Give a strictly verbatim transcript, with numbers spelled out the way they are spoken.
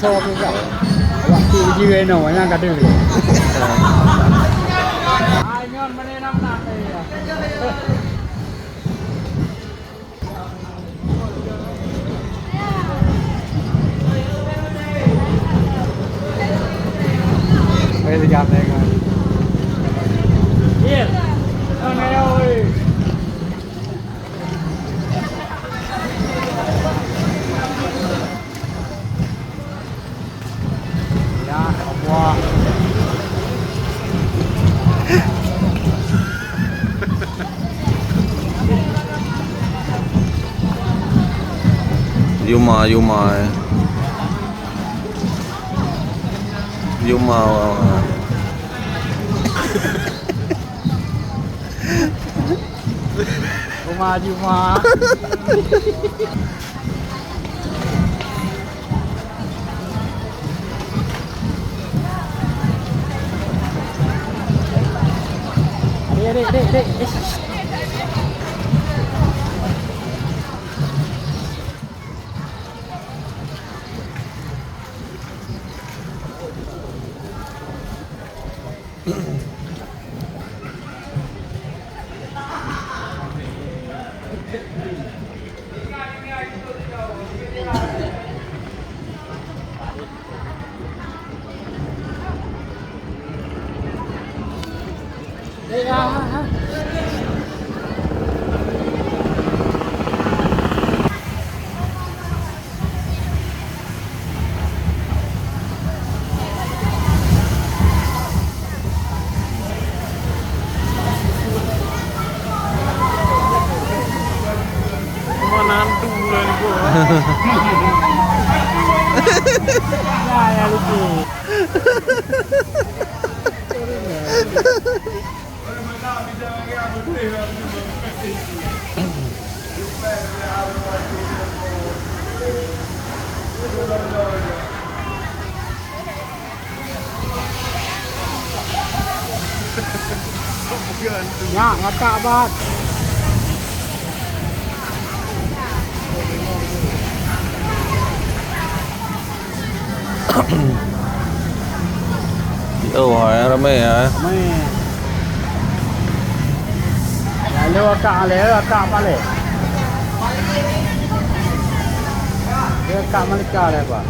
Sok juga. Awak tu uji reno, nyang ka deuh. Ai ngon meuneh nam-nam. Eh, tiga tengah. Iya. Mana ya, oi? Ya Allah. Yuma, Yuma, eh. Yuma, wah, wah. Yuma, Yuma. Adik, adik, adik, adik. Ish. Mana hantu lah ni, bro. Ya, ya, lucu. Nyak, ngakak bat. Oh, ramai ya. Ramai. Lalu akak le, akak pale. Dia akak Malika le, Pak.